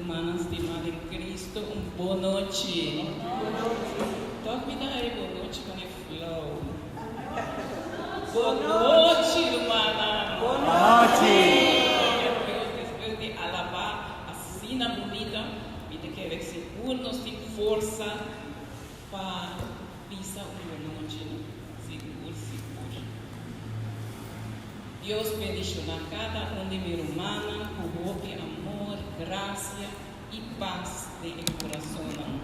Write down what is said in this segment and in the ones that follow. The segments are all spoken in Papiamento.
Rumannan stimá den Cristo, un bon nochi. Tòg mi ta haña bon nochi con e flow. Bon nochi, rumannan. Bon nochi. Gloria a Dios, despues di alabá asina bunita, mi ta kere sigur nos tin forsa pa bisa un bon nochi, no? Sigur, sigur. Dios bendiciona cada un di mi rumannan cu hopi amor, gracia y paz den e curasonnan.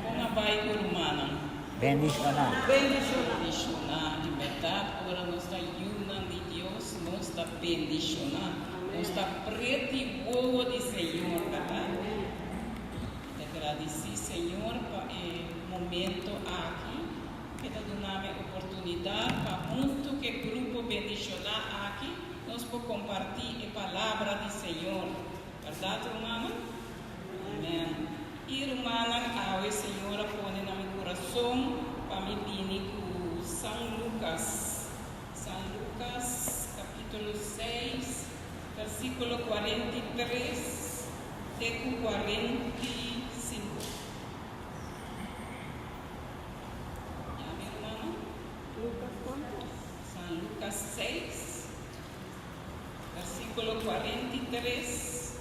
Con a bay cu rumannan? Bendiciona. Bendiciona. En berdad ora nos ta yunan di Dios nos ta bendiciona. Nos ta preti wowo di Señor, berdad? Mi ta gradici Señor pa e momento aki. E ta duna mi oportunidat pa huntu ku e grupo bendishoná aki nos por kompartí e Palabra di Señor. Bèrdat, rumannan? Amèn. I rumannan, awe Señor a pone na mi kurason pa mi bini ku San Lukas, San Lukas kapítulo seis, versíkulo 43 te ku 45. Ya, mi rumannan? Lucas cuanto? San Lucas 6, versículo 43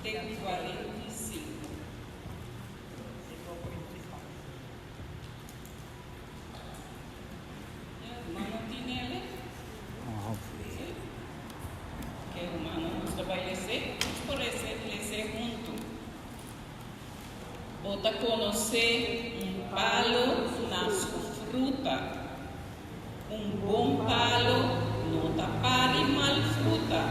te cu 45. Ya, rumannan tin ele? Sí? Ok, rumannan, nos ta bai lese. Nos por lese, lese huntu. Bo ta konosé un palu na su fruta. Un bon palu no ta pari mal fruta,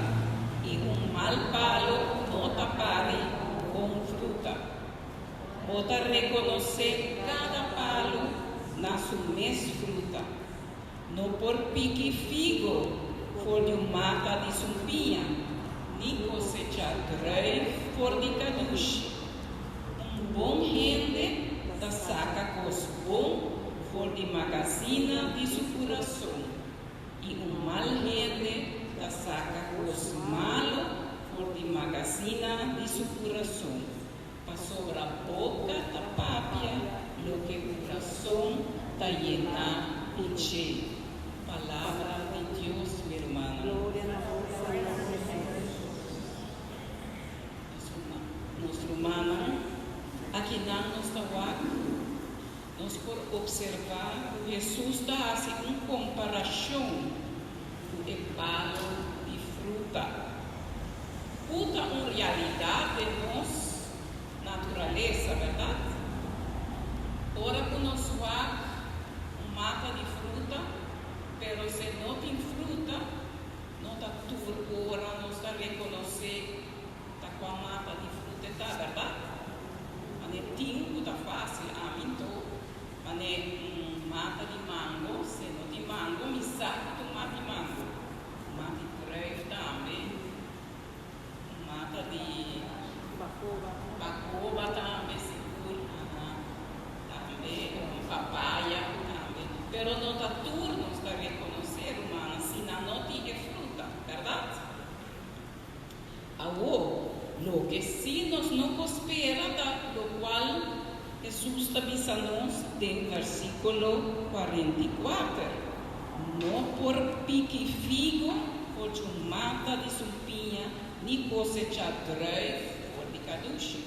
i un mal palu no ta pari bon fruta. Bo ta rekonosé kada palu na su mes fruta. No por piki figo for di un mata di sumpiña, ni kosechá druif for di kadushi. Un bon hende ta saka kos bon for di magasina di su kurason, i un mal hende ta saka kos malu for di magasina di su kurason. Pasobra boka ta papia loke kurason ta yená ku dje. Palabra di Dios, mi rumannan. Nos rumannan, akinan nos ta wak, nos por opservá ku Hesus ta hasi un komparashon ku e palo di fruta. Ku ta un realidat den nos naturalesa, bèrdat? Ora ku nos wak un mata di fruta, pero se no tin fruta, no ta tur ora nos ta rekonosé ta kua mata di fruta e ta, bèrdat? Manera tin ku ta fásil, ami nto, manera un mata di mango, se no tin mango, mi sa ku ta un mata di mango. Un mata di druif tambe, un mata di bakoba tambe sigur, aha, tambe un papaya tambe. Pero no ta tur nos ta rekonosé, rumannan, si nan no tin e fruta, bèrdat? Awor, loke sí nos no por spera ta lokual Hesus ta bisa nos den versíkulo 44, No por piki figo for dje un mata di sumpiña ni kosechá druif for di kadushi.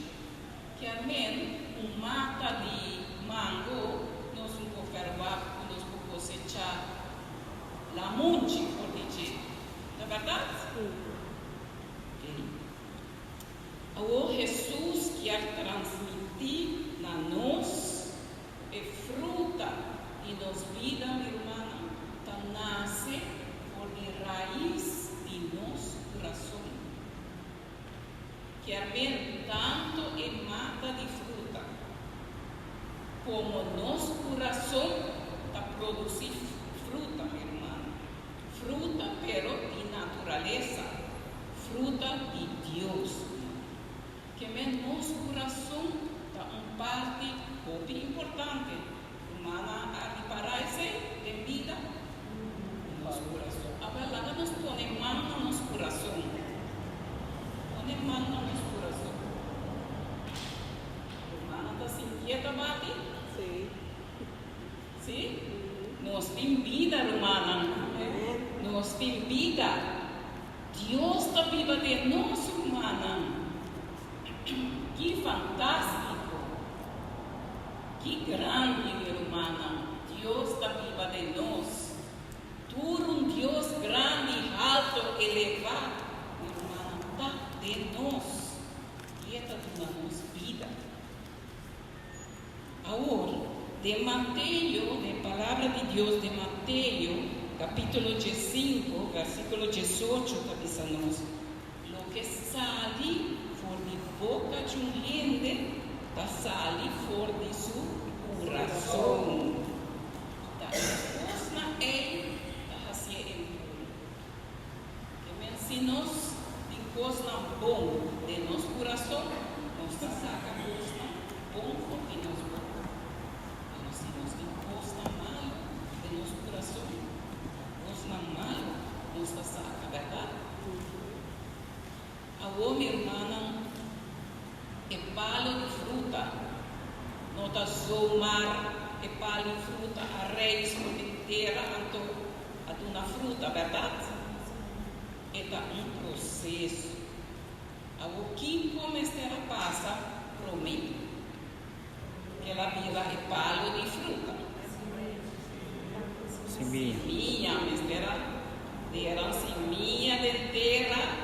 Kier men, un mata di mango nos no por ferwagt ku nos por kosechá lamunchi for di dje. Ta bèrdat? Oke. Awor Hesus kier transmití na nos ku e fruta di nos bida, mi rumannan, ta nase for di rais di nos kurason. Kier men tantu e mata di fruta komo nos kurason ta produsí fruta, mi rumannan. Fruta pero di naturalesa, fruta di Dios. Ke men nos kurason ta un parti hopi importante. Rumannan a ripará esei den bida? Nos kurason. Awor laga nos pone man na nos kurason. Pone man na nos kurason. Sintia ta bati? Si. Si? Nos tin bida, rumannan. Nos tin bida. Dios ta biba den nos, rumannan. Ki fantástiko! Ki grandi, mi rumannan! Dios ta biba den nos. Tur un Dios grandi, halto, elevá, mi rumannan, ta den nos. I e ta duna nos bida. Awor, den Mateo, den Palabra di Dios den Mateo, kapítulo 15, versíkulo 18, ta bisa nos, Loke sali for di boka di un hende ta sali for di su kurason. I ta e kosnan ei ta hasié impuru. Ke men si nos tin kosnan bon den nos kurason, nos ta saka kosnan bon for di nos boka. Pero si nos tin kosnan malu den nos kurason, ta kosnan malu nos ta saka, bèrdat? Awor, mi rumannan, e palu di fruta no ta zomaar e palu di fruta a reis for di tera anto a duna fruta, bèrdat? E ta un proseso. Awor, kiko mester a pasa promé ku el a bira e palu di fruta? Simia. Simia mester a dera un simia den tera.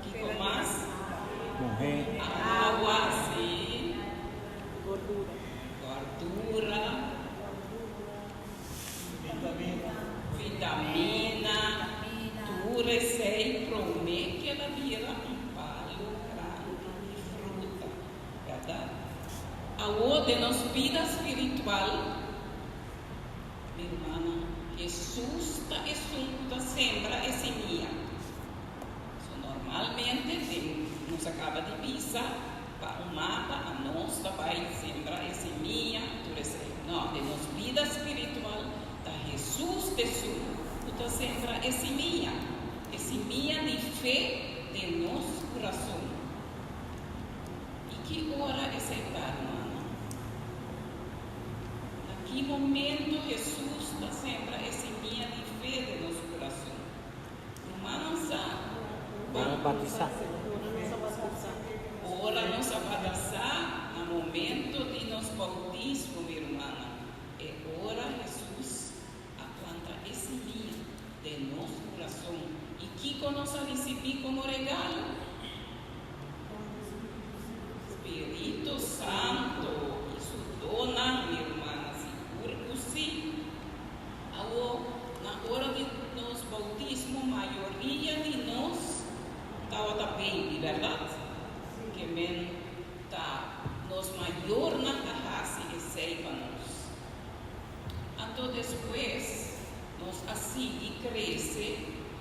Kiko mas? Muhé. Awa, si. Gordura. Gordura. Vitamina. Tur esei promé ku el a bira un palu grandi di fruta, bèrdat? Awor den nos bida spiritual, mi rumannan, Hesus ta esun ku ta sembra e simia. So normalmente den nos a kaba di bisa pa un mata a nos ta bai sembra e simia tur esei. No, den nos bida spiritual ta Hesus ta esun ku ta sembra e simia, e simia di fe den nos kurason. I ki ora esei ta, rumannan? Na ki momento Hesus ta sembra e simia di fe den nos kurason? Rumannan sa ku Ora batisá. Ora nos a batisá, na momento di nos boutismo, mi rumannan, e ora Hesus a planta e simia den nos kurason. I kiko nos a risibí komo regalo? Spiritu Santu i su donnan, mi rumannan, sigur ku sí. Awor, na ora di nos boutismo, mayoria di nos tabata baby, bèrdat? Ke men ta nos mayornan a hasi esei pa nos. Anto despues nos a sigui krese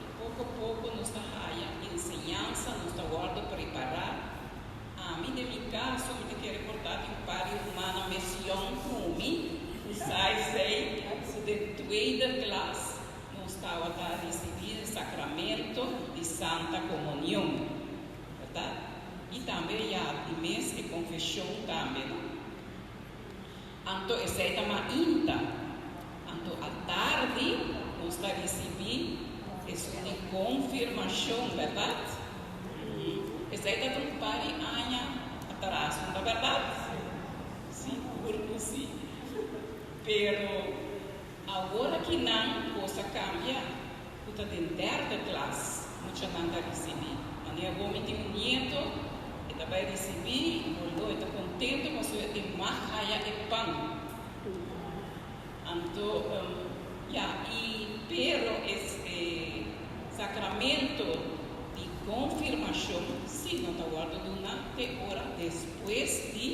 i poko poko nos ta haya enseñansa, nos ta wòrdu prepará. Ami den mi kaso mi ta kere por ta tin un par di rumannan mes yòn ku mi ku sa esei ku den tweede klas nos tabata risibí e sakramento di Santa Komunion, bèrdat? I tambe ya di mes e konfeshon tambe, no? Anto esei ta mainta. Anto atardi nos ta risibí esun di konfirmashon, bèrdat? Esei ta un par di aña atras, no ta bèrdat? Sigur ku sí. Pero awor akinan kos a kambia, ku ta den derde klas muchanan ta risibí. Manera bo mi tin un nieto, e ta bai risibí, bolo, e ta kontento pasobra e mag haya e pan. Anto, ya, i pero es e sakramento di konfirmashon si no ta wòrdu duná te ora despues di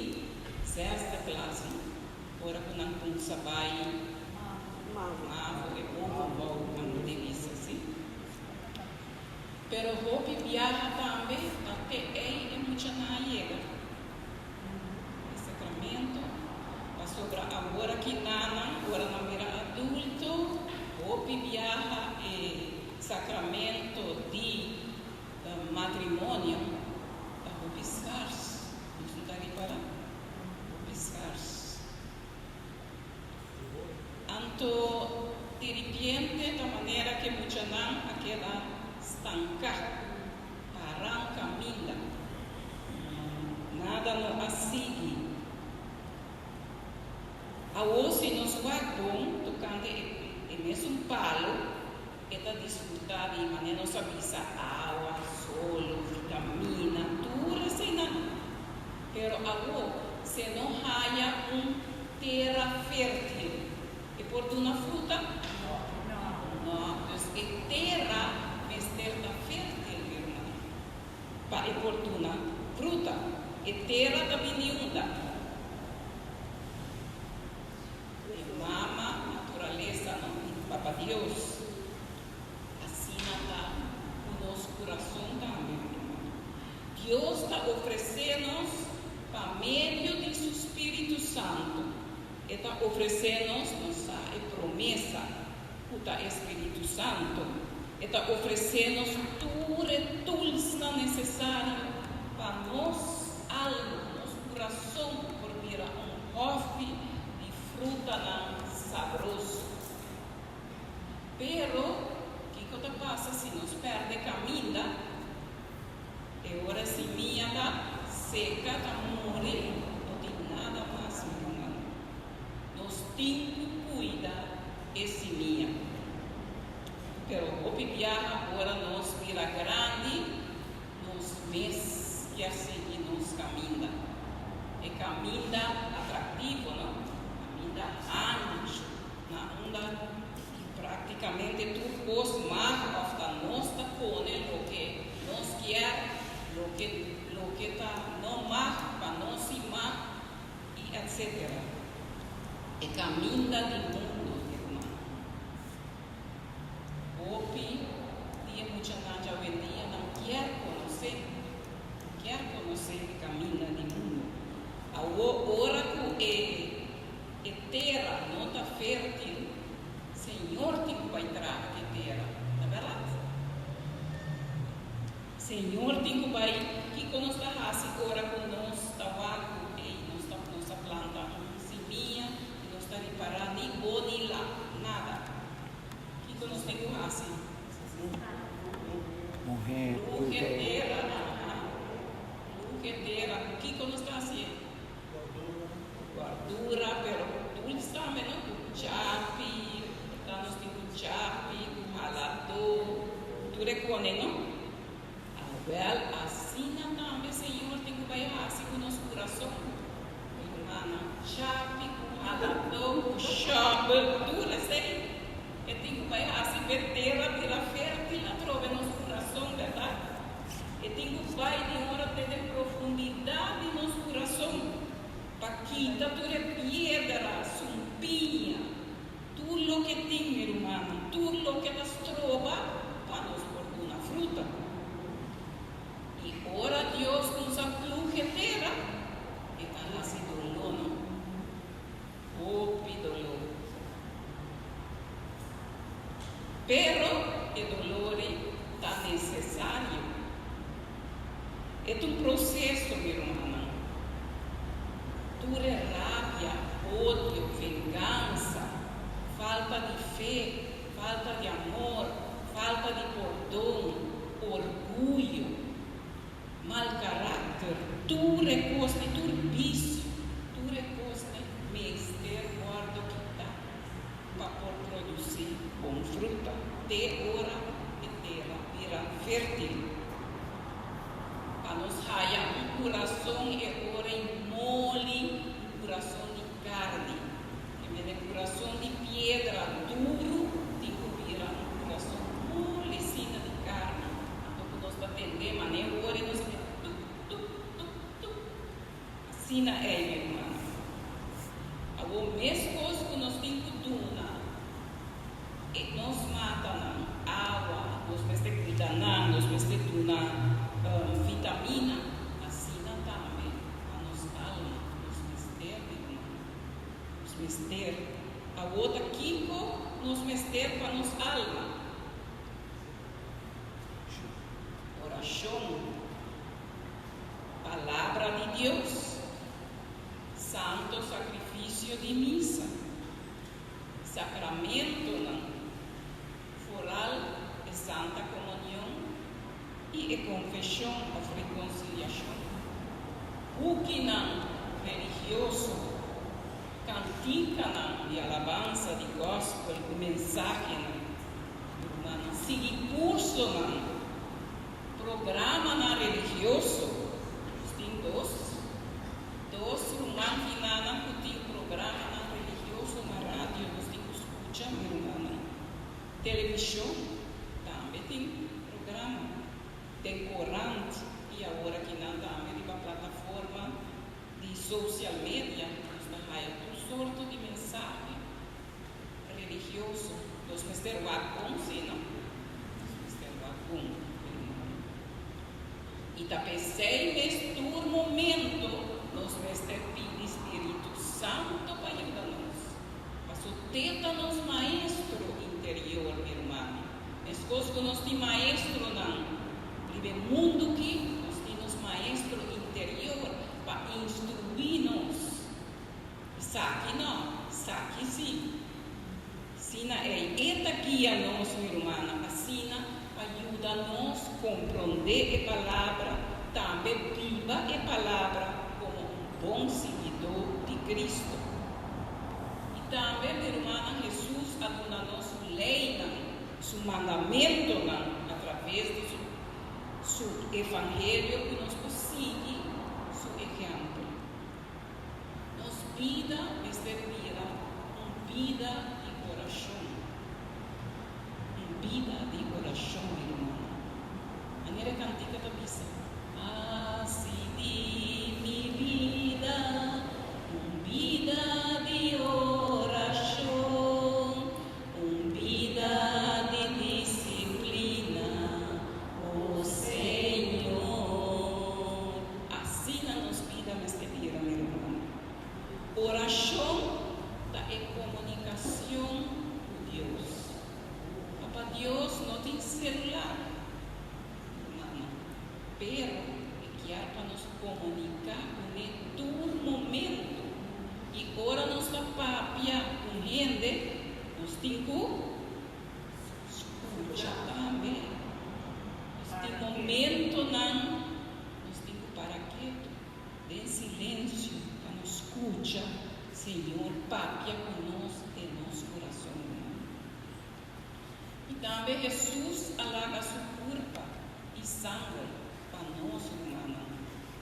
zesde klas, no? Ora ku nan kumsa bai mavo e bovenbouw nan di bisa, si. Pero hopi biaha tambe ta te ei e muchanan a yega. E sakramento, pasobra awor aki nanan, ora nan bira adulto, hopi biaha e sakramento di matrimonio ta hopi skars. Nos no ta ripará? Hopi. wak bon tokante e mesun palu, e ta disfrutá di manera nos a bisa awa, solo, vitamina, tur eseinan. Pero awor, si e no haya un tera fértil, e por duna fruta? No. Dus e tera mester ta fértil, mi ruman, pa e por duna fruta. E tera ta bini unda? E mama naturalesa, no? Papa Dios. Asina ta ku nos kurason tambe, mi ruman. Dios ta ofresé nos pa medio di su spiritu santu. E ta ofresé nos, nos sa e promesa ku ta e spiritu santu. E ta ofresé nos tur e toolsnan nesesario pa nos alma, nos kurason por bira un hòfi di frutanan sabroso. Pero, kiko ta pasa si nos pèrdè kaminda? E ora e simia ta seka, ta muri, no tin nada mas, mi ruman. Nos tin ku kuida e simia. Pero hopi biaha ora nos bira grandi, nos mes kier sigui nos kaminda. E kaminda atraktivo, no? Kaminda anchu, na unda Práktikamente tur kos mag òf ta nos ta pone loke nos kier, loke loke ta no mag pa nos si mag i etsetera. E kaminda di mundu, herman. Hopi di e muchanan djawendia nan kier konosé, kier konosé e kaminda di mundu. Awo ora ku e. E tera no ta fértil, Señor tin ku bai traha ku e tera, ta bèrdat? Señor tin ku bai, kiko nos ta hasi ora ku nos ta wak ku ei nos ta nos a planta un simia i nos ta ripará ni bo ni la, nada. Kiko nos tin ku hasi? Muhé, Luhe tera, aha, luhe tera, ku kiko nos ta hasié? Gordura, pero dulce tambe no, cu chapi, ta nos tin cu chapi, cu haladó, tur e cone no. Awel, asina tambe Señor tin cu bay haci cu nos curason, mi rumannan, chapi cu haladó, cu shovel, tur esey e tin cu bay haci p'e tera bira fertil atrobe nos curason, berdad? E tin ku bai di ora te den profundidat di nos kurason pa kita tur e piedra, sumpiña, tur loke tin, mi rumannan, tur loke ta stroba pa nos por duna fruta. I ora Dios kumsa plug e tera, e ta hasi doló, no? Hopi doló. Pero e dolor ei ta nesesario. E ta un proseso, mi rumannan. Tur e rabia, odio, vengansa, falta di fe, falta di amor, falta di pordon, orguyo, Mal karakter, tur e kosnan, tur bisio, tur e kosnan mester wòrdu kitá pa por produsí bon fruta te ora e tera bira fértil. Pa nos haya un kurason e ora ei moli, un kurason di karni. E mene kurason di piedra duru tin ku bira un kurason moli asina di karni. Anto ku nos ta tendé manera ora nos ta tuk tuk tuk tuk. Asina ei, mi rumannan. Awor meskos ku nos tin ku duna e nos matanan awa, nos mester kuida nan, nos mester duna vitamina, asina tambe pa nos alma nos mester di rumannan. Nos mester. Awor ta kiko nos mester pa nos alma? Orashon, Palabra di Dios, Santo Sakrifisio di Misa, Sakramentonan, foral e Santa Komunion i e Konfeshon òf Rekonsiliashon, bukinan religioso. Kantikanan di alabansa di gospel ku mensahenan, rumannan, sigui kursonan, programanan religioso. Nos tin dos dos ruman kinanan ku tin programanan religioso na radio, nos tin ku skucha, mi rumannan. Televishon tambe tin programa, den korant i awor akinan tambe riba plataforma di social media nos ta haya tur sorto di mensahe religioso. Nos mester wak bon si no? Nos mester wak bon, hermano. I ta p'esei mes tur momento nos mester pidi Spiritu Santo pa yuda nos. Paso te ta nos maestro interior, mi hermano. Meskos ku nos tin maestronan riba e mundu ki, nos tin nos maestro interior pa instruí nos. Esaki no, esaki sí. Asina ei e ta guia nos, mi rumannan, asina pa yuda nos komprondé e Palabra, tambe biba e Palabra komo un bon siguidó di Kristu. I tambe, mi rumannan, Hesus a duna nos su leinan, su mandamentonan atraves di su su evangelio ku nos por sigui su ehèmpel. Nos bida mester bira un bida di orashon. Un bida di orashon, mi rumannan. Manera e kantika ta bisa, Hasi di mi bida un bida di orashon, un bida di disiplina, o Señor. Asina nos bida mester bira, mi rumannan. Orashon ta e komunikashon ku Dios. Papa Dios no tin selular, rumannan, pero e kier pa nos komuniká kuné tur momento. I ora nos ta papia ku hende, nos tin ku skucha tambe. Nos tin momentonan nos tin ku para ketu den silensio pa nos skucha Señor papia ku nos den nos kurasonnan. I tambe Hesus a laga su kurpa i sanger pa nos rumannan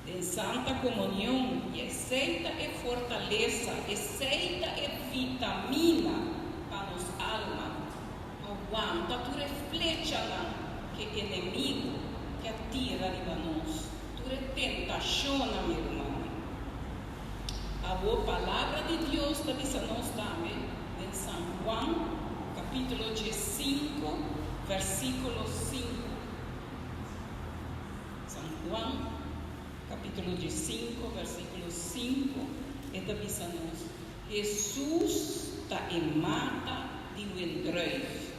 den Santa Komunion, i esei ta e fortalesa, esei ta e vitamina pa nos alma pa wanta tur e flechanan ke enemigu ke a tira riba nos, tur e tentashonnan, mi rumannan. Awor Palabra di Dios ta bisa nos tambe den San Juan kapítulo diesinku versíkulo sinku. San Juan kapítulo diesinku versíkulo sinku e ta bisa nos, Hesus ta e mata di wendrùif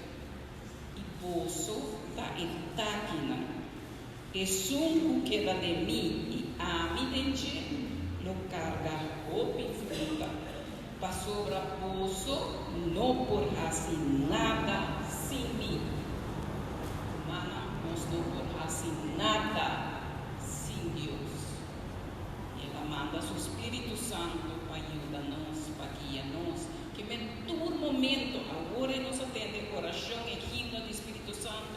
i boso ta e takinan. Esun ku keda den mi i ami den dje lo karga hopi fruta, pasobra boso no por hasi nada sin mi. Rumannan, nos no por hasi nada sin Dios. El a manda su spiritu santu pa yuda nos, pa guia nos. Ke men tur momento, awor e nos a tende orashon e himno di spiritu santu,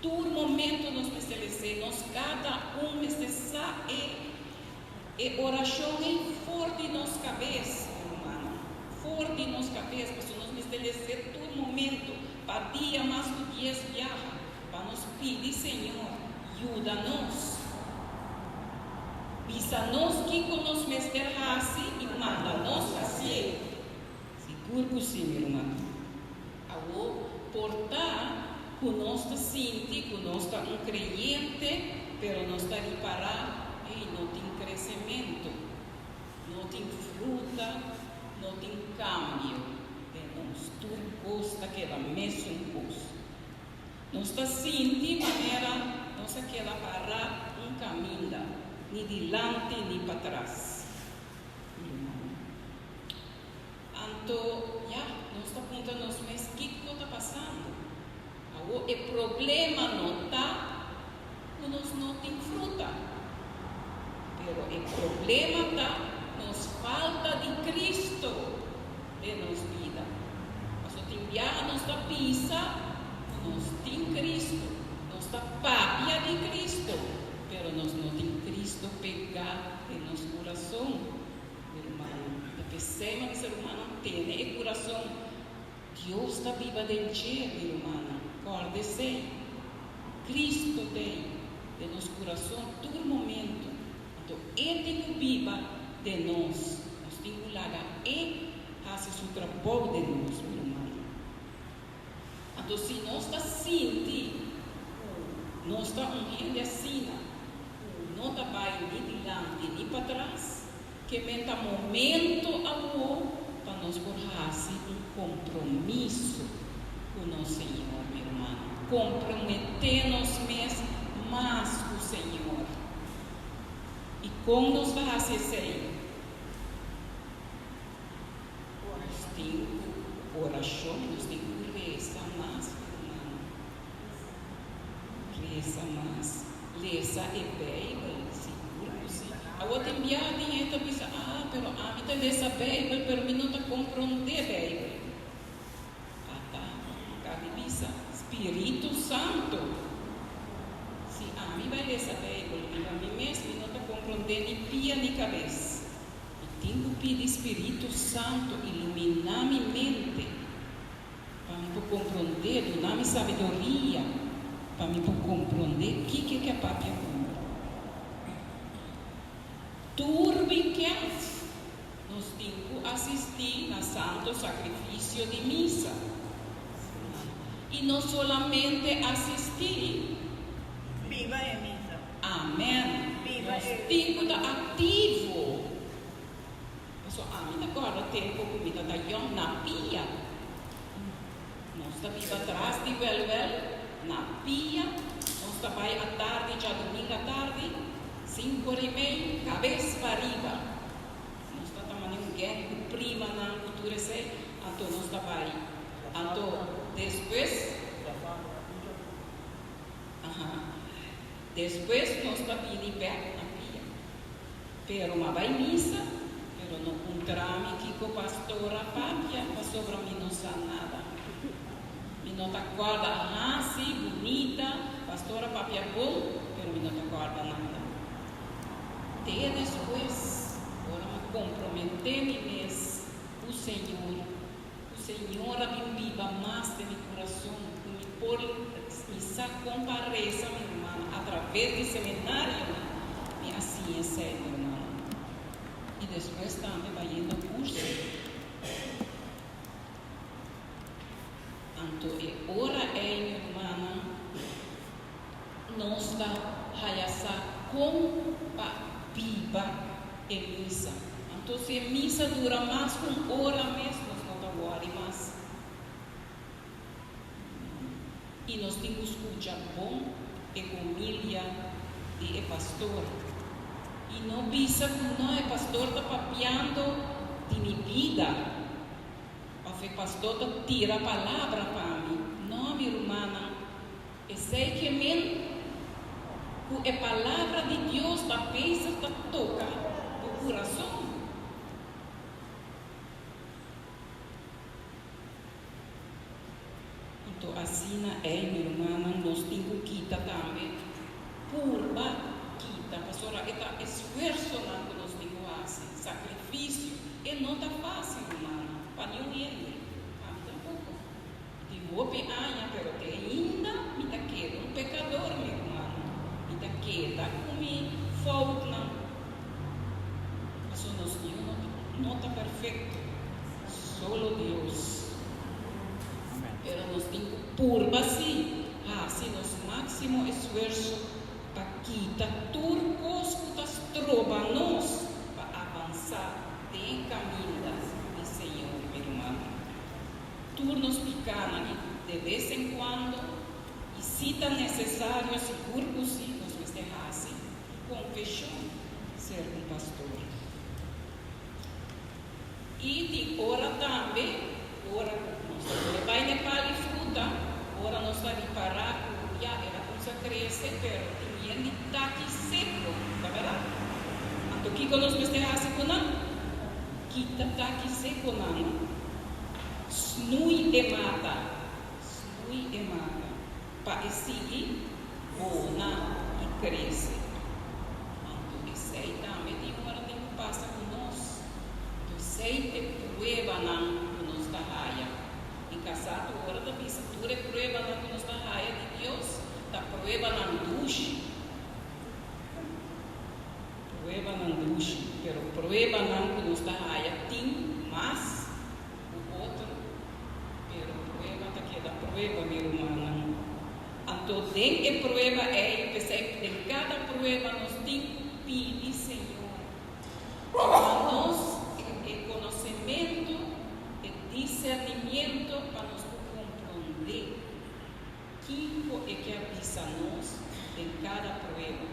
Tur momento nos mester les'é, nos kada un mester sa e e orashon ei for di nos kabes, rumannan, for di nos kabes, pasobra nos mester les'é tur momento, pa dia mas ku dies biaha, pa nos pidi Señor yuda nos, bisa nos kiko nos mester hasi i manda nos hasié. Sigur ku sí, mi rumannan. Awor, por ta ku nos ta sinti ku nos ta un kreyente, pero nos ta ripará, ei, no tin kresementu, no tin fruta, no tin kambio den nos, tur kos ta keda mesun kos. Nos ta sinti manera nos a keda pará un kaminda, ni dilanti ni patras. Mi rumannan. Anto, ya, nos ta puntra nos mes kiko ta pasando. Awor e problema no ta ku nos no tin fruta, pero e problema ta nos falta di Cristo. biaha nos ta bisa ku nos tin Kristu, nos ta papia di Kristu, pero nos no tin Kristu pegá den nos kurason, mi rumannan. Ta p'esei mi bisa, rumannan, tene e kurason. Dios ta biba den dje, mi rumannan. Kòrda esei. Kristu t'ei den nos kurason tur momentu. Anto E tin ku biba den nos. Nos tin ku laga E hasi su trabou den nos, mi rumannan. Anto si nos ta sinti ku nos ta un hende asina ku no ta bai ni dilanti ni patras, ke men ta momento awor pa nos por hasi un kompromiso ku nos Señor, mi rumannan. Komprometé nos mes mas ku Señor. I kon nos ta hasi esei? Nos tin ku orashon, nos tin ku resa mas, mi rumannan. Resa mas, lesa e Beibel, sigur ku si. Awor tin biaha tin hende ta bisa, Ah, pero ami ta lesa Beibel, pero mi no ta komprondé Beibel. Ata, ka di bisa, Spiritu Santu! Si ami bai lesa Beibel riba mi mes, mi no ta komprondé ni pia ni kabes. Mi tin ku pidi Spiritu Santu iluminá mi mente pa mi por komprondé, duna mi sabiduria pa mi por komprondé kiko ke a papia ku mi. Tur wikènt nos tin ku asistí na Santo Sakrifisio di Misa. I no solamente asistí. Biba e misa. Amen. Biba Nos e. tin ku ta aktivo. Pasobra ami ta kòrda tempu ku mi ta ta yòn na pia. Nos ta biba tras di wèlwèl na pia. Nos ta bai atardi djadumingu atardi, sinku ora i mei, kabes pa riba. Nos ta ta mane un gèng ku primanan ku tur esei, anto nos ta bai. Anto despues. Aha. Despues nos ta bini bek na pia. Pero m'a bai misa, pero no puntra mi kiko pastor a papia pasobra mi no sa nada. Mi no ta kòrda, aha, si, bunita, pastor a papia bon, pero mi no ta kòrda nada. Te despues, ora m'a komprometé mi mes ku Señor, Ku Señor a bin biba mas den mi kurason, ku mi por mi sa kon pa resa, mi rumannan, a traves di seminarionan mi a siña esei, mi rumannan. I despues tambe bayendo kurso. Anto e ora ei, mi rumannan, nos ta haya sa kon pa biba e misa. Anto si e misa dura mas ku un ora mes nos no ta wòri mas. I nos tin ku skucha bon e homilia di e pastor. I no bisa ku no e pastor ta papiando di mi bida òf e pastor ta tira palabra pa mi. No, mi rumannan, Esei ke men ku e Palabra di Dios ta bezig ta toka bo kurason. Anto asina ei, mi rumannan, nos tin ku kita tambe purba kita, pasobra e ta esfuersonan ku nos tin ku hasi, sakrifisio. E no ta fásil, rumannan, pa niun hende, pa mi tampoko. Di hopi aña, pero te ainda mi ta keda un pekador, mi rumannan. Mi ta keda ku mi foutnan. Pasobra nos niun no no ta perfekto, solo Dios. Pero nos tin ku purba sí, hasi nos máksimo esfuerso pa kita tur kos ku ta stroba nos pa avansá den e kaminda di Señor, mi rumannan. Tur nos pikánan i de bes en kuando, i si ta nesesario, sigur ku si, nos mester hasi konfeshon ser un pastor. I tin ora tambe, ora ku nos ta kore bai n'e pal i fruta, ora nos ta ripará ku ya el a kumsa krese, pero tin yen di taki seko, ta bèrdat? Anto kiko nos mester hasi ku nan? Kita taki sekonan. Snui e mata, snui e mata, pa e sigui bona i krese. Anto esei tambe tin ora tin ku pasa ku nos. Anto esei ta e pruebanan ku nos ta haya. Mi kasá tur ora ta bisa tur e pruebanan ku nos ta haya di Dios ta pruebanan dushi. Pruebanan dushi, pero pruebanan ku nos ta haya tin mas ku otro, pero prueba ta keda prueba, mi rumannan. Anto den e prueba ei, p'esei den kada prueba nos tin ku pidi Señor pa nos e konosementu, e disernimiento pa nos por komprondé. Kiko e ke a bisa nos den kada prueba?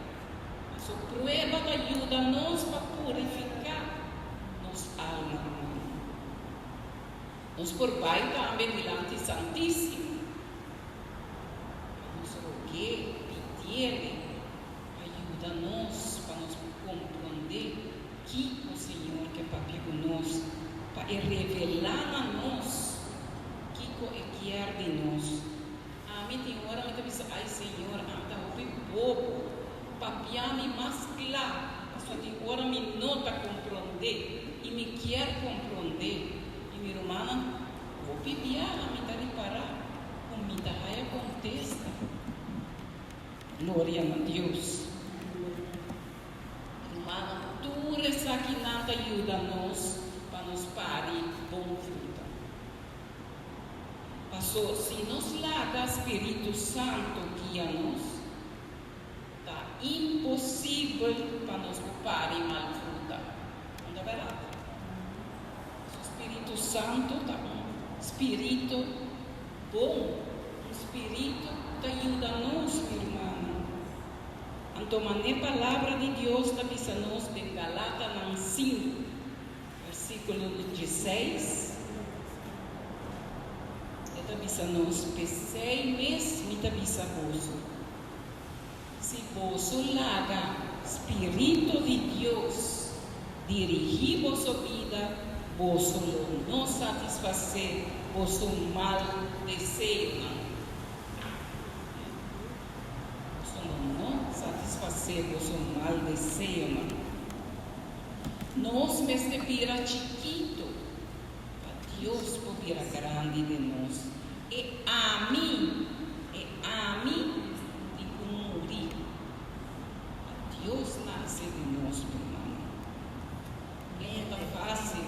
Paso prueba ta yuda nos pa purifiká nos alma, ruman. Nos por bai tambe dilanti Santísimo pa nos rog'é, pidiéle pa yuda nos pa nos por komprondé kiko Señor ke papia ku nos, pa e revelá na nos Kiko e kier di nos? Ami tin ora mi ta bisa, Ai Señor, ami ta hopi bobo. Papia mi mas kla, pasobra tin ora mi no ta komprondé i mi kier komprondé. I mi rumannan, hopi biaha mi ta ripará ku mi ta haya kontesta. Gloria na Dios. Rumannan, tur esakinan ta yuda nos pa nos pari bon fruta. Paso si nos laga spiritu santu guia nos, ta imposibel pa nos por pari mal fruta. No ta bèrdat? Paso spiritu santu ta un spiritu bon, un spiritu ku ta yuda nos, mi rumannan. Anto man'e Palabra di Dios ta bisa nos den Galatanan sinku, versíkulo dieseis, e ta bisa nos, P'esei mes mi ta bisa boso, si boso laga spiritu di Dios dirigí boso bida, boso lo no satisfasé boso mal deseonan. Boso lo no satisfasé boso mal deseonan. Nos mester bira chikitu pa Dios por bira grandi den nos. E ami, e ami tin ku muri pa Dios nase den nos, mi rumannan. E no ta fásil,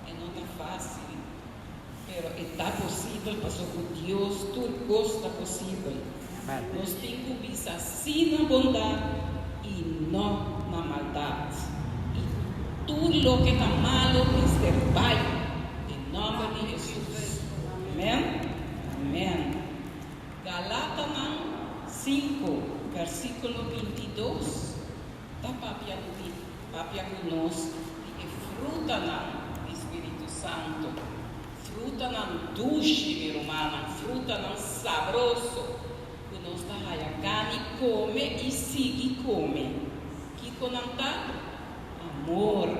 e no ta fásil. Pero e ta posibel paso ku Dios tur kos ta posibel. Nos tin ku bisa sí na bondat i no na maldat. I tur loke ta malu mester bai den nòmber di Hesus. Amen. Amen. Galatanan sinku vèrsikulo 22 ta papia ku di papia ku nos di e frutanan di Spiritu Santu. Frutanan dushi, mi rumannan, frutanan sabroso ku nos ta haya gana kome i sigui kome. Kiko nan ta? Amor,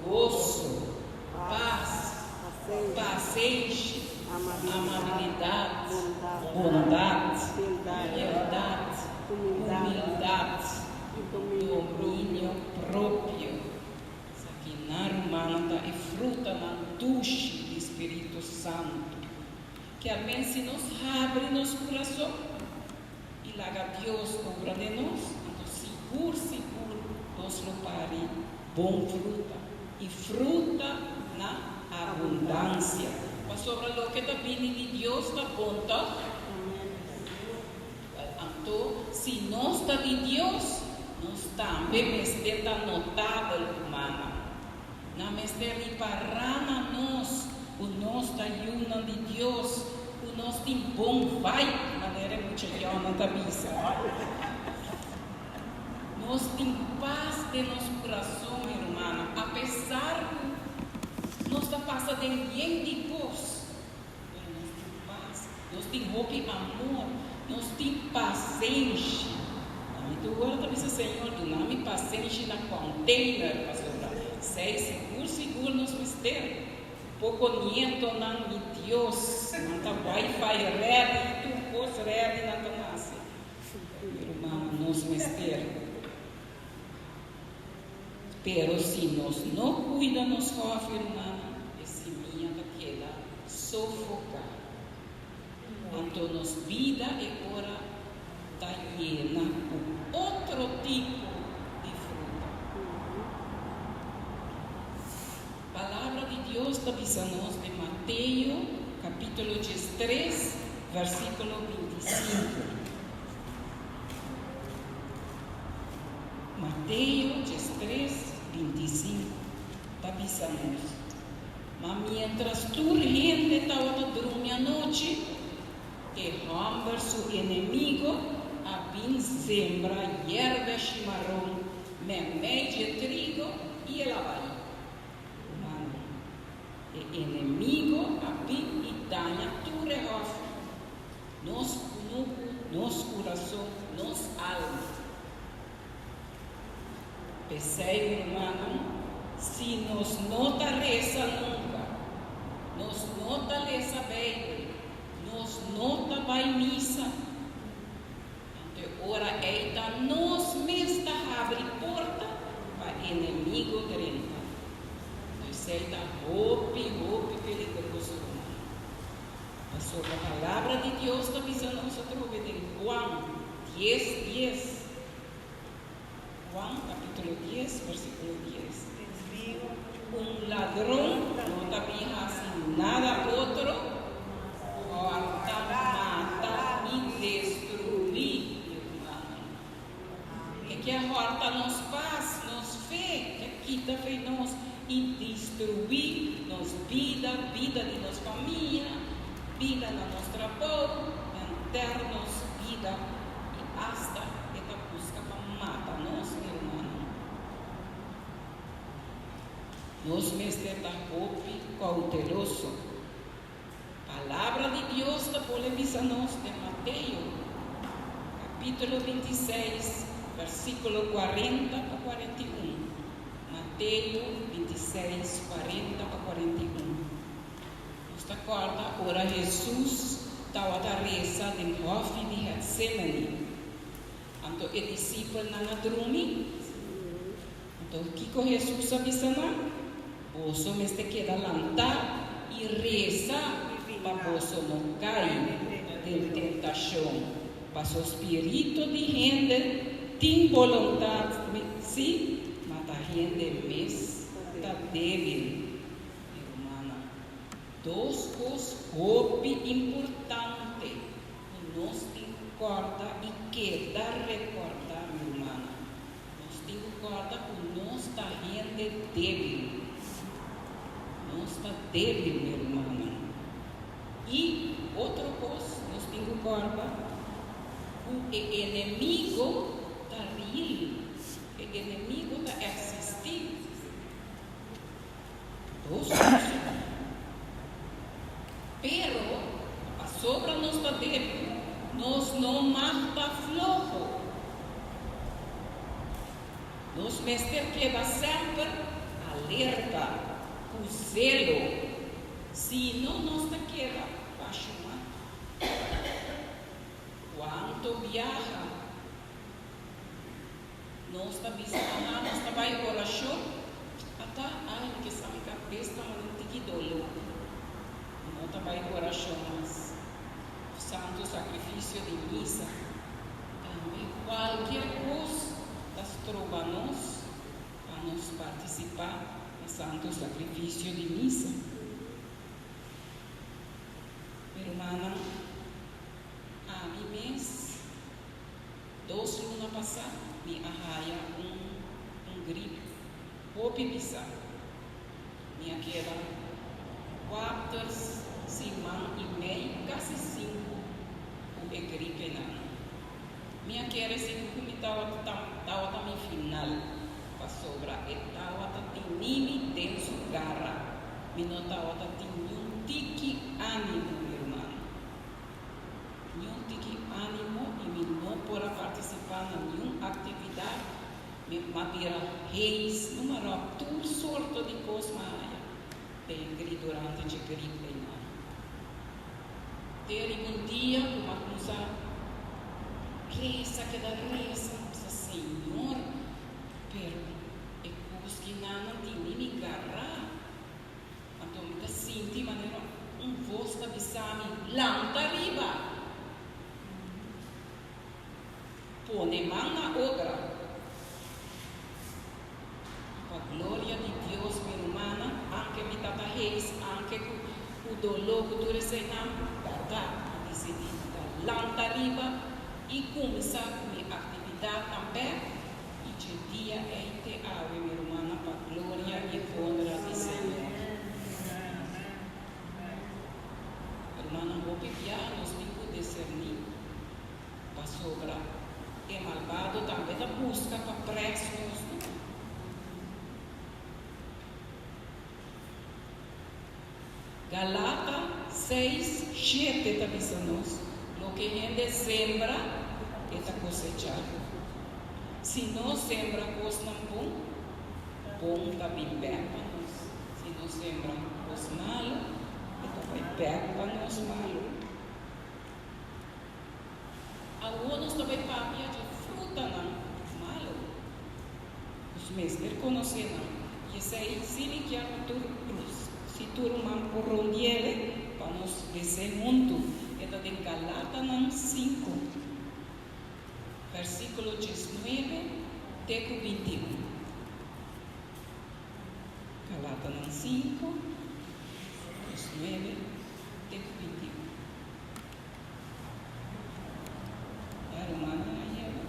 goso, pas, pasenshi, amabilidat, bondat, fieldat, humildat, dominio propio. Esakinan, rumannan, ta e frutanan dushi di spiritu santu. Kier men si nos habri nos kurason i laga Dios obra den nos, anto sigur sigur nos lo pari bon fruta, i fruta na abundansia. Pasobra loke ta bini di Dios ta bon, tòg? Wèl, anto, si nos ta di Dios, nos tambe mester ta notabel, rumannan. Nan mester ripará na nos ku nos ta yunan di Dios, ku nos tin bon vibe, manera e mucha yònnan ta bisa. Nos tin pas den nos kurason, mi rumannan, apesar ku nos ta pasa den yen di kos. Pero nos tin pas, nos tin hopi amor, nos tin pasenshi. Ami tur ora ta bisa Señor, duna mi pasenshi na container, pasobra sei sigur sigur nos mester. Poko nietonan, mi Dios, nan ta wifi ready, tur kos ready nan ta nase. Mi ruman, nos mester. Pero si nos no kuida nos hòfi, ruman, e simia ta keda sofoká. Anto nos bida e ora ta yena ku otro tipo di fruta. Palabra di Dios ta bisa nos den Mateo kapítulo 13, versíkulo 25. Mateo 13, 25 ta bisa nos: Ma miéntras tur hende tabata drumi anochi, e hòmber su enemigo a bin sembra yerba shimaron meimei dje trigo i el a bai. Rumannan, e enemigo a bin i daña tur e hòfi, nos kunuku, nos kurason, nos alma. P'esei, rumannan, si nos no ta resa nunka, nos no ta lesa Beibel, nos no ta bai misa, anto e ora ei ta nos mes ta habri porta pa enemigo drenta. Esei ta hopi, hopi peligroso, rumannan. Pasobra Palabra di Dios ta bisa nos atrobe den Juan 10, 10. Juan kapítulo 10, versíkulo 10. Un ladron no ta bin hasi nada otro, hòrta, mata i destruí, mi rumannan. E ke hòrta nos pas, nos fe, ke kita fe nos i destruí nos bida, bida di nos famia, bida na nos trabou, henter nos bida i asta e ta buska pa mata nos, mi rumannan. Nos mester ta hopi kouteloso. Palabra di Dios ta pone bisa nos den Mateo, kapítulo 26, versíkulo 40 pa 41. Mateo 26, 40 pa 41. Nos ta kòrda ora Hesus tabata resa den hòfi di Getsémani. Anto e disipelnan a drumi. Anto kiko Hesus a bisa nan? Boso mester keda lantá i resa pa boso no kai den tentashon. Paso spiritu di hende tin boluntat, sí, ma ta hende mes ta débil. Mi rumannan, dos kos hopi importante ku nos tin ku kòrda i keda rekòrdá, mi rumannan. Nos tin ku kòrda ku nos ta hende débil. Nos ta débil, mi rumannan. I otro kos, nos tin ku kòrda ku e enemigo ta real. E enemigo ta eksistí. Dos kos. Pero, pasobra nos ta débil, nos no mag ta floho. Nos mester keda semper alerta, ku zelo, sino nos ta keda bashumá. Kuantu biaha nos ta bisa, Aha, nos ta bai orashon? Ata, ai, mi ke sa mi kabes ta manda un tiki doló. Mi no ta bai orashon mas. Santu sakrifisio di misa. Tambe kualkier kos ta stroba nos pa nos partisipá na santu sakrifisio di misa. Mi rumannan, ami mes dos luna pasá mi a haya un un grip hopi pisá. Mi a keda kuater siman i mei, kasi sinku, ku e gripenan. Mi a kere sigur ku mi tabata tabata mi final, pasobra e tabata tini mi den su gara. Mi no tabata tin niun tiki ánimo, mi ruman. Niun tiki ánimo i mi no por a partisipá na niun aktividat. Mi a bira heis, no maròk, tur sorto di kos m'a haya. Den grip durante dje grip einan. Te riba un dia ku m'a kuminsá resa, keda resa, mi bisa, Señor, pero e kos ki nan a tini mi gará. Anto mi ta sinti manera un vos ta bisa mi, Lanta riba! Pone man na obra. Pa gloria di Dios mi rumannan, anke mi tata heis, anke ku ku doló ku tur eseinan, bèrdat a disidí ta lanta riba i kuminsá ku mi aktividatnan bèk, i dje dia ei te awe mi rumannan pa gloria i honra di Señor. Rumannan hopi biaha nos tin ku diserní. Pasobra e malbado tambe ta buska pa pres nos, no? Galata seis, shete ta bisa nos, Loke hende sembra, e ta kosechá. Si nos sembra kosnan bon, bon ta bin bèk pa nos. Si nos sembra kos malu, e ta bai bèk pa nos malu. Awor nos ta bai papia dje frutanan malo. Nos mester konosé nan, i esei si mi kier pa tur si tur ruman por rondiele pa nos les'é huntu. E ta den Galatanan sinku, versíkulo diesnuebe te ku bintiun. Galatanan sinku, diesnuebe te ku bintiun. Ya rumannan a yega.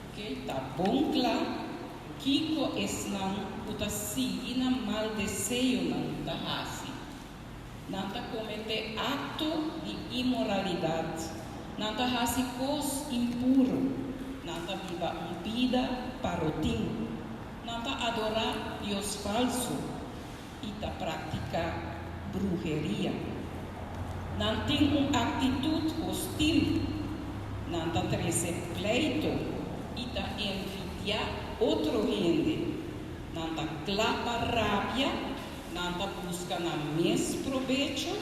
Ok, ta bon kla kiko esnan ku ta sigui nan mal deseonan ta hasi. Nan ta kometé akto di inmoralidat, nan ta hasi kos impuru, nan ta biba un bida parotin, nan ta adorá dios falsu. i ta praktiká bruheria. Nan tin un aktitut hostil, nan ta trese pleito i ta envidiá otro hende. Nan ta kla pa rabia, nan ta buska nan mes probecho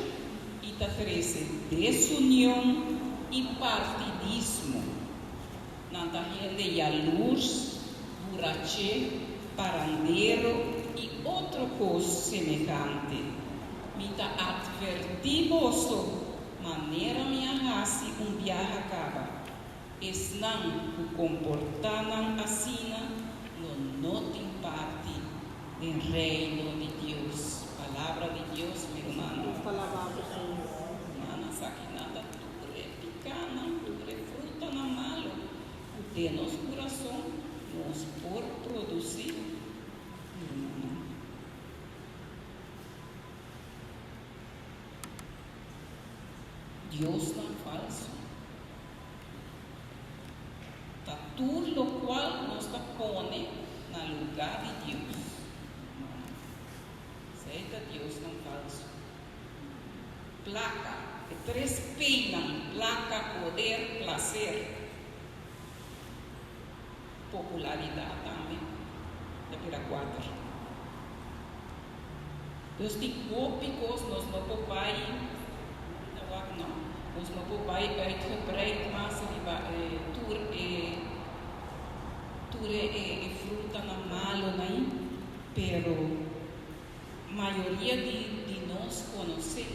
i ta trese desunion i partidismo. Nan ta hende yalurs, buraché, parandero i otro kos semehante. Mi ta atvertí boso, manera mi a hasi un biaha kaba, esnan ku komportá nan asina lo no tin parti den Reino di Dios. Palabra di Dios, mi rumannan. Nos ta laba bo, Señor. Rumannan, sa ki nan ta tur e pikánan, tur e frutanan malu ku den nos kurason nos por produsí, rumannan. Diosnan falsu ta tur lokual nos ta pone na lugá di Dios, rumannan. Esei ta diosnan falsu. Plaka, e tres P'nan, plaka, poder, plaser. Popularidat tambe ta bira kuater. Dus tin hopi kos nos no por bai, ta wak no, nos no por bai uitgebreid mas riba e tur e tur e e frutanan malonan, pero Mayoria di di nos konosé.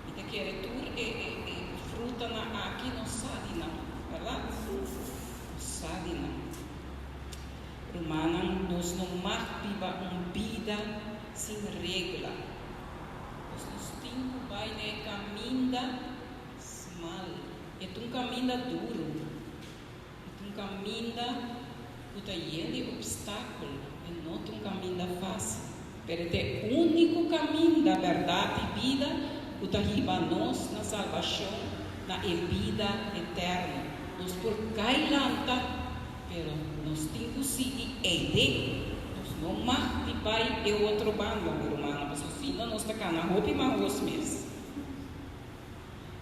Mi ta kere tur e e e frutanan aki nos sa di nan, bèrdat? Nos sa di nan. Rumannan, nos no mag biba un bida sin regla. Nos nos tin ku bai na e kaminda smal. E ta un kaminda duru. E ta un kaminda ku ta yen di opstákulo, e no ta un kaminda fásil. Pero e ta e úniko kaminda, bèrdat i bida ku ta hiba nos na salbashon, na e bida eterno. Nos por kai lanta, pero nos tin ku sigui eiden. Nos no mag di bai e otro banda, mi rumannan, pasobra si no nos ta kana hopi mahos mes.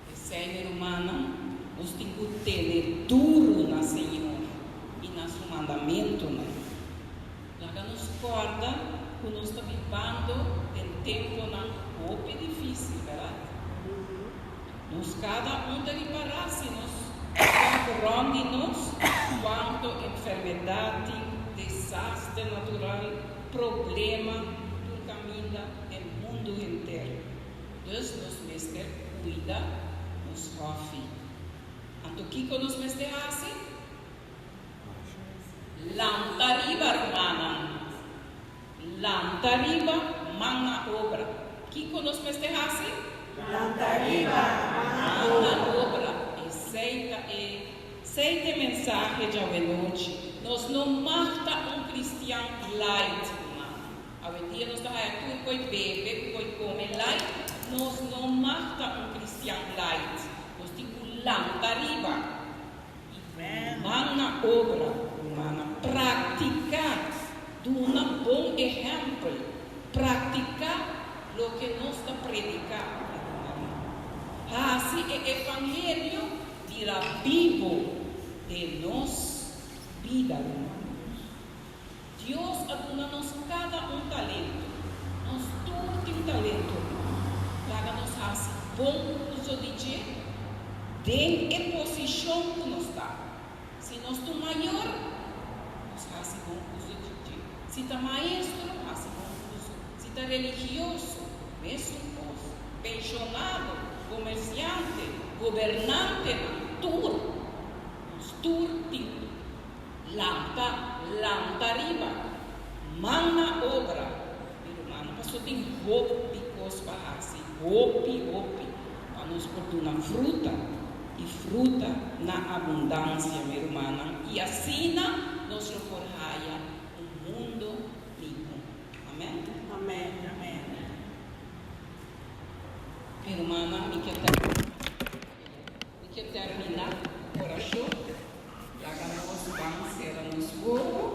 P'esei, mi rumannan, nos tin ku tene duru na Señor i na su mandamentunan. Laga nos kòrda ku nos ta bibando den tempunan hopi difísil, bèrdat? Nos kada un ta ripará si nos wak rònt di nos kuantu enfermedat tin, desaster natural, problema tur kaminda den mundu henter. Dus nos mester kuida nos hòfi. Anto kiko nos mester hasi? Lanta riba, rumannan. Lanta riba, man na obra. Kiko nos mester hasi? Lanta riba, man na obra. Esei ta e esei ta e mensahe djawe nochi. Nos no mag ta un kristian light, rumannan. Awendia nos ta haya tur koi bebe, koi kome light. Nos no mag ta un kristian light. Nos tin ku lanta riba. Man na obra, rumannan. Praktiká. Duna bon ehèmpel. Praktiká loke nos ta prediká, rumannan. Hasi e evangelio bira bibu den nos bida, rumannan. Dios a duna nos kada un talento. Nos tur tin talento, ruman. Laga nos hasi bon uso di dje den e posishon ku nos ta. Si nos ta un mayor, nos hasi bon uso di dje. Si ta maestro, hasi bon uso. Si ta religioso, mesun kos. Penshonado, komersiante, gobernantenan, tur. Nos tur tin lanta, lanta riba, man na obra, mi rumannan, paso tin hopi kos pa hasi, hopi, hopi, pa nos por duna fruta, i fruta na abundansia, mi rumannan, i asina nos lo por haya un mundu mihó. Amèn? Amèn. Amèn. Mi rumannan, mi ke terminá orashon. Laga nos ban sera nos wowo.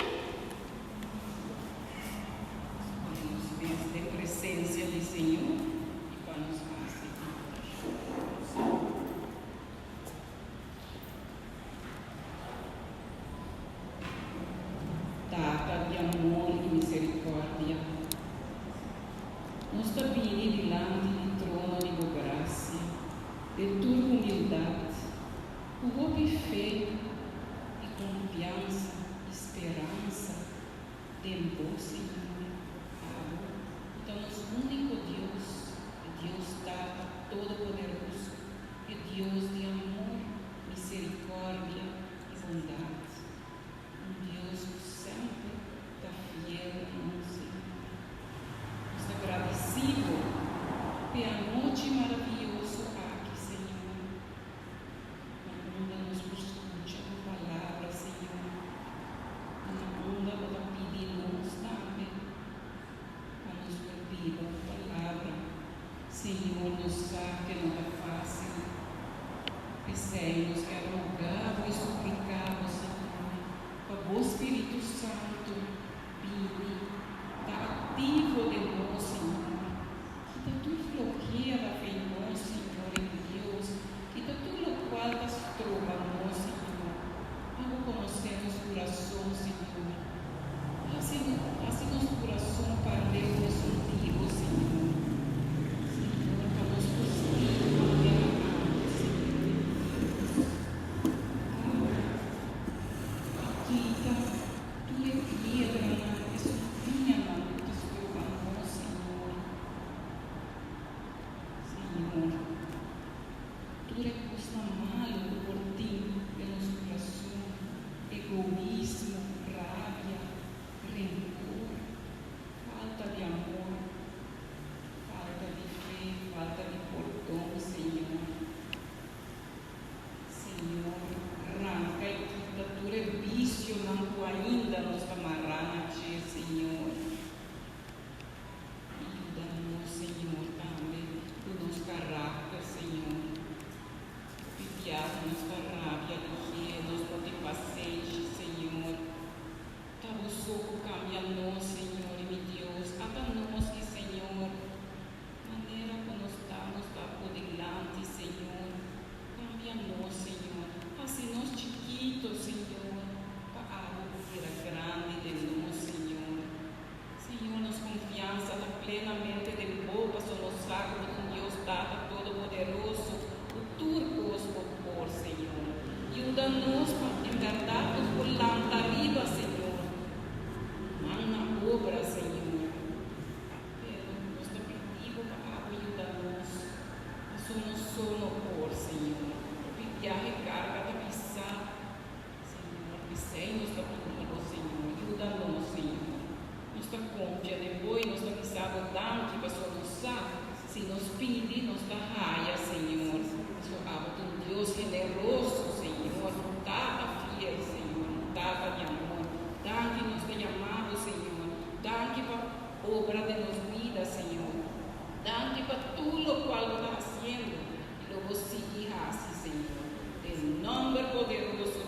Pone nos mes den presensia di Señor i pa nos hasi un orashon. Tata di amor i miserikòrdia, nos ta bini dilanti di trono di bo grasia den tur humildat, ku hopi fe i konfiansa i speransa den bo, Señor, abo ku ta nos úniko Dios, e Dios Tata Todopoderoso, e Dios di amor, miserikòrdia i bondat, un Dios ku semper ta fiel na nos, Señor. Nos ta gradisí bo p'e anochi maravioso aki, Señor, na unda nos por skucha bo Palabra, Señor, i na unda bo ta pidi nos tambe pa nos por biba bo Palabra. Señor, nos sa ku no ta fásil. P'esei nos ke roga bo i supliká bo, Señor. nos pa en bèrdat nos por lanta riba, Señor. Man na obra, Señor. Pero nos ta pidi Bo pa Abo yuda nos. Paso nos so no por, Señor. Hopi biaha e karga ta pisá, Señor. P'esei nos ta pidi Bo, Señor, yuda nos, Señor. Nos ta konfia den Bo i nos ta bisa Bo danki paso nos sa si nos pidi nos ta haya, Señor. Paso Abo ta un Dios generoso, Señor, un Tata fiel, Señor, un Tata di amor. Danki nos ta yama Bo, Señor. Danki pa obra den nos bida, Señor. Danki pa tur lokual Bo ta hasiendo i lo Bo sigui hasi, Señor. Den nòmber poderoso.